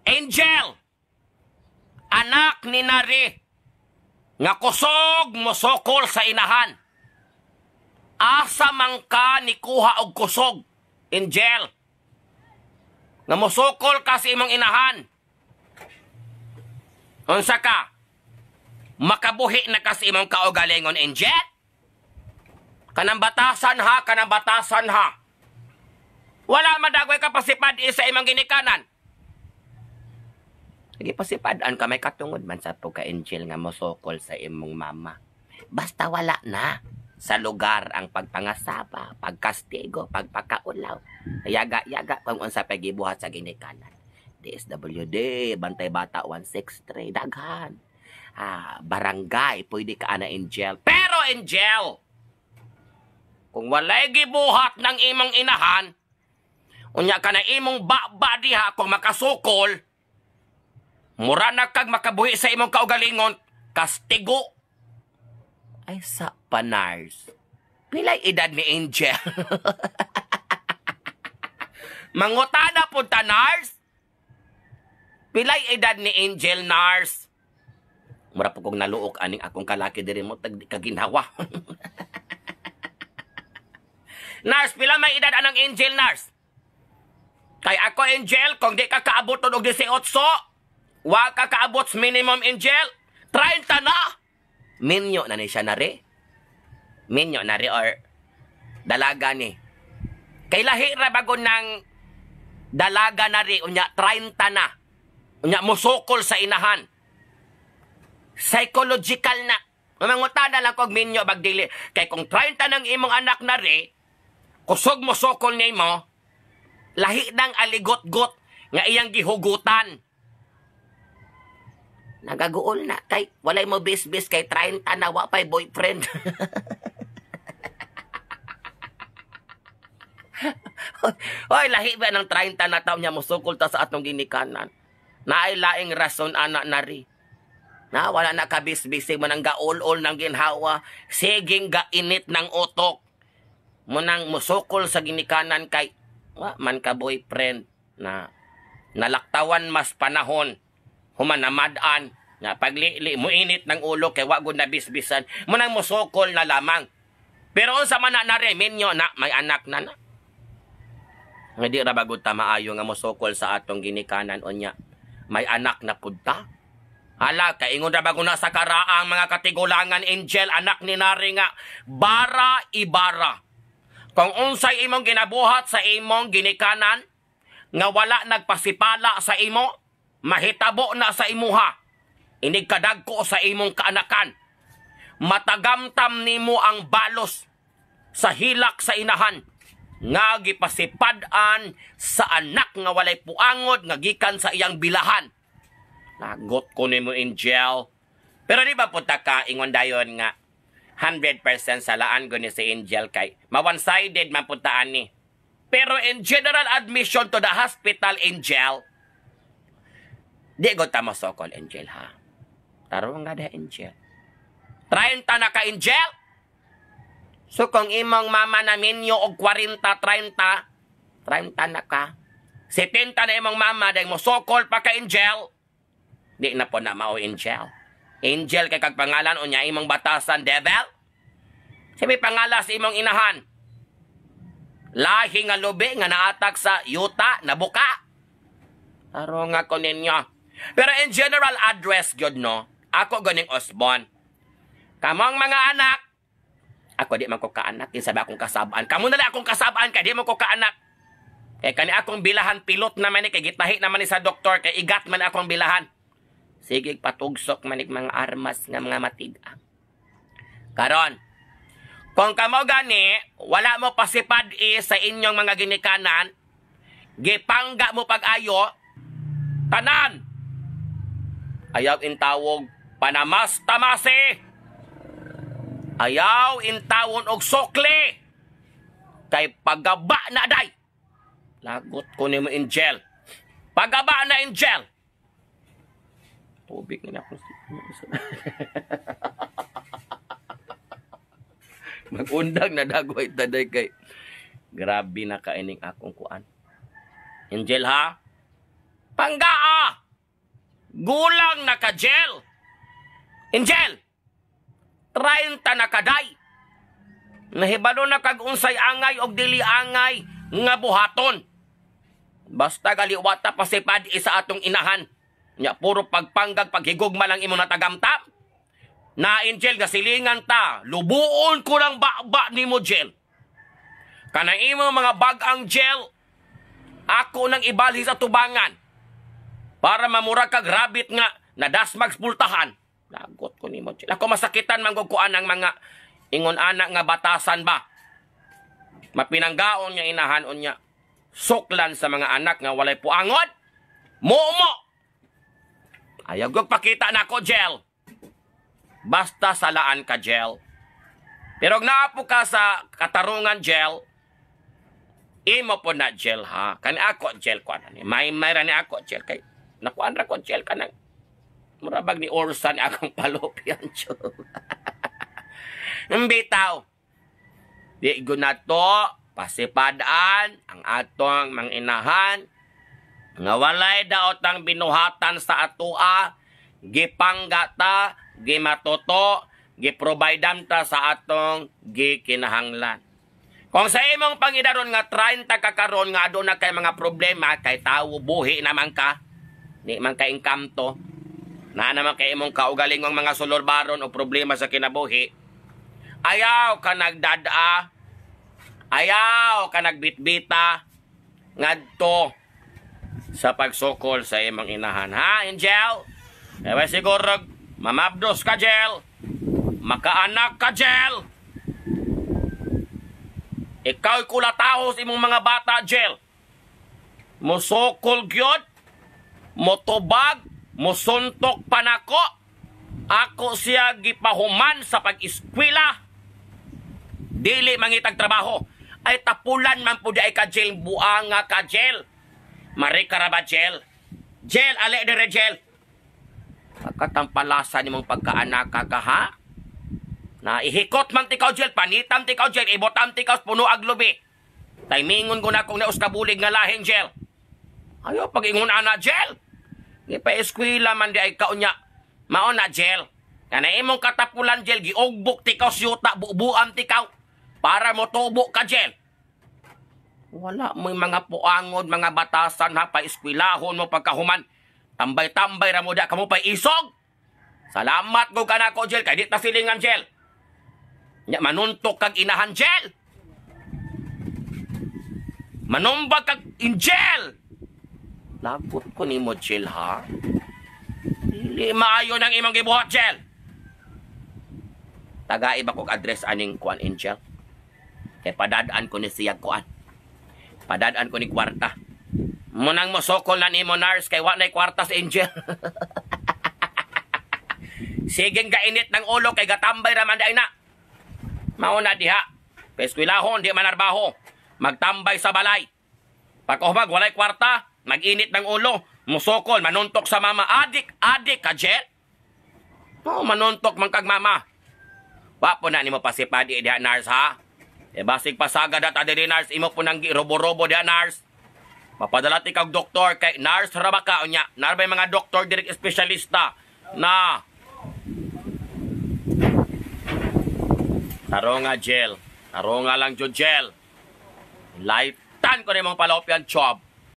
Angel! Anak ni Nari, nga kusog mosokol sa inahan. Asa man ka nikuha og kusog, Angel? Nga mosokol ka sa imong inahan. Unsa ka? Makabuhi na ka sa imong kaugalingon, Angel? Kanang batasan ha, kanang batasan ha. Wala madagoy ka pasipad sa imong ginikanan. Sige, pasipadan ka, may katungod man sa po ka, Angel, nga mosokol sa imong mama. Basta wala na sa lugar ang pagpangasaba, pagkastigo, pagpakaulaw. Yaga-yaga kung unsa pa gibuhat sa ginikanan. DSWD, Bantay Bata 163, daghan. Ah, barangay, pwede ka ana, Angel. Pero Angel, kung walay gibuhat ng imong inahan, unya ka na imong baba diha kung makasukol, mura na kag makabuhi sa imong kaugalingon, kastigo. Ay sa panars. Pilay edad ni Angel? Mangutana po ta, Nars. Pilay edad ni Angel, Nars? Mura po kong naluok aning akong kalaki diri mo tag kaginhawa. Nars, pila may edad anang Angel, Nars? Kay ako, Angel, kung di ka kaabot og 18, wa ka kaabot sa minimum, Angel, 30 na. Minyo na ni siya nari. Minyo na ri or dalaga ni. Kay lahi ra bago ng dalaga na ri, unya 30 na. Unya musukol sa inahan. Psychological na. Mamangutana lang kog minyo bagdili. Kay kung 30 ng imong anak na ri, kusog mo sukol nimo, lahi ng aligot-got nga iyang gihugutan. Nagaguol na kay walay mo bisbis kay 30 na wa pay boyfriend. Hoy, lahi ba ng 30 na taon niya musukol ta sa atong ginikanan? Naay laing rason ana nari. Na wala na kabisbisig mo nang gaul-ul ng ginhawa, siging gainit ng utok. Mo nang musukol sa ginikanan kay wa man ka boyfriend na nalaktawan mas panahon human namad-an nga paglili mo init ng ulo kay wa gud nabisbisan mo nang musukol na lamang. Pero unsa man na nari, minyo na may anak na na. Nga di ra bagud ta maayo nga mosukol sa atong ginikanan unya may anak na pud ta. Hala, kaingon ra bago na sa karaang mga katigulangan, Angel, anak ni nari nga bara ibara. Kung unsay imong ginabuhat sa imong ginikanan nga wala nagpasipala sa imo, mahitabo na sa imuha. Inig kadagko sa imong kaanakan. Matagamtam nimo ang balos sa hilak sa inahan nga gipasipad-an sa anak nga walay puangod nga gikan sa iyang bilahan. Nagot ko nimo, Angel. Pero di ba punta ka ingon dayon nga 100% salaan ko ni si Angel kay ma-one-sided man puntaan ni. Pero in general admission to the hospital, Angel, di ko ta mosokol, Angel, ha. Tarong nga da, Angel. 30 na ka, Angel. So kung imong mama na minyo og 40, 30, 30 na ka. 70 na imong mama, dahil mosokol pa ka, Angel. Di na po na mao, Angel. Angel kay kag pangalan o niya imong batasan, devil. Sabi pangalan sa imong inahan. Lahi nga lubi nga naatak sa yuta, nabuka. Tarong nga ko ninyo. Pero in general address gyud no, ako ganing Osborne. Kamong mga anak, ako di man ko kaanak, kinsa ba akong kasabaan? Kamo na lang akong kasabaan kay di man ko kaanak. Kay kani akong bilahan pilot naman ni kay gitahi naman ni sa doktor kay igat man akong bilahan. Sige patugsok manig mga armas nga mga matig-ang. Karon, kung kamo gani wala mo pasipad sa inyong mga ginikanan, gipangga mo pag-ayo, tanan. Ayaw intawog panamas tamase. Ayaw intawon og sukli. Kay pagaba na day. Lagot ko nimo, Angel. Pagaba na, Angel. Tubig na ako. Magundang na dagoy taday kay grabe na kaining akong kuan. Angel ha. Panggaa! Gulang na ka, Jel! Angel! 30 na kaday! Nahibalo na kag unsay angay og dili angay nga buhaton. Basta galiwata pasipad isa atong inahan. Nya puro pagpanggag paghigugma lang imo natagamtam. Na Angel nga silingan ta, lubuon ko lang ba nimo, Jel. Kanang imo mga bag-ang, Jel, ako nang ibalhi sa tubangan. Para mamura kag rabbit nga nadasmag pultahan. Lagot ko nimo, Jel. Ako masakitan manggug ko anang mga ingon anak nga batasan ba. Mapinanggaon nga inahan unya. Suklan sa mga anak nga walay puangon. Mumo. Ayaw gug pakita nako, Jel. Basta salaan ka, Jel. Pero naapo ka sa katarungan, Jel, imo po na, Jel, ha. Kani ako, Jel, kuan ni. May ra ni ako, Jel, kay nakuan ra ko, Jel, kanang murabag ni Orsan akong palopyan, Jel. Bitaw. Di na to pasipadaan ang atong manginahan nga walay daotang binuhatan sa atoa, gipangga ta, gimatoto, giprovidean ta sa atong gikinahanglan. Kung sa imong pangidaron nga 30 ka karon nga aduna kay mga problema kay tawo buhi naman ka, di man ka engkanto, na naman kay imong kaugalingong mga sulorbaron o problema sa kinabuhi, ayaw ka nagdadaa, ayaw ka nagbitbita ngadto sa pagsukol sa imong inahan. Ha, Angel? Ewa siguro mamabdos ka, Jel. Makaanak ka, Jel. Ikaw'y kulatahos imong mga bata, Jel. Musokol gyud, motubag, musuntok pa nako. Ako siya gipahuman sa pag-eskwela. Dili mangitag trabaho. Ay tapulan man po di ay ka, Jel. Buanga ka, Jel. Marika ra ba, Jel? Jel, ali dire, Jel. Pagkatampalasan nimong pagkaanak ka, ha? Naihikot man tikaw, Jel, panitam tikaw, Jel, ibotam tikaw, puno ag lubi. Timingon ko na kung naus kabulig nga lahin, Jel. Ayaw pag-ingon ana, Jel. Di pa eskwela man di ay kaunya. Mao na, Jel. Kana imong katapulan, Jel, giugbok tikaw siyuta, bubuan tikaw. Para mo tubo ka, Jel. Wala mo'y mga puangod, mga batasan, ha, pa-eskwelahon mo pagkahuman. Tambay-tambay ra mo da kamo pa isog. Salamat ko ka na ko, Jel, kay di ta silingan, Jel. Nya manuntok kag inahan, Jel. Manumbag kag Angel. Lagot ko nimo, Jel, ha. Dili maayo nang imong gibuhat, Jel. Tagai ba kog address aning kuan, Angel? Kay padadaan ko ni siya kuan. Padadaan ko ni kwarta. Munang mosokol na nimo, nurse, kay wa na'y kwarta si Angel. Sige gainit ng ulo kay gatambay raman di ay na. Mao na diha. Peskwilahon di manarbaho. Magtambay sa balay. Pagkahubag walay kwarta, mag-init ng ulo, musokol, manuntok sa mama. Adik, adik ka, Jel. Oh, manuntok man kag mama. Wa po na nimo pasipadi diha, nurse, ha. E basig pasagad at adiri, nurse, imo po nang robo-robo diha, nurse. Mapadala ti kag doktor kay nurse ra ba ka unya. Narbay mga doktor direk espesyalista na. Taronga, Jel. Taronga lang jud, Jel. Lifetime ko nimong palopyan, chob.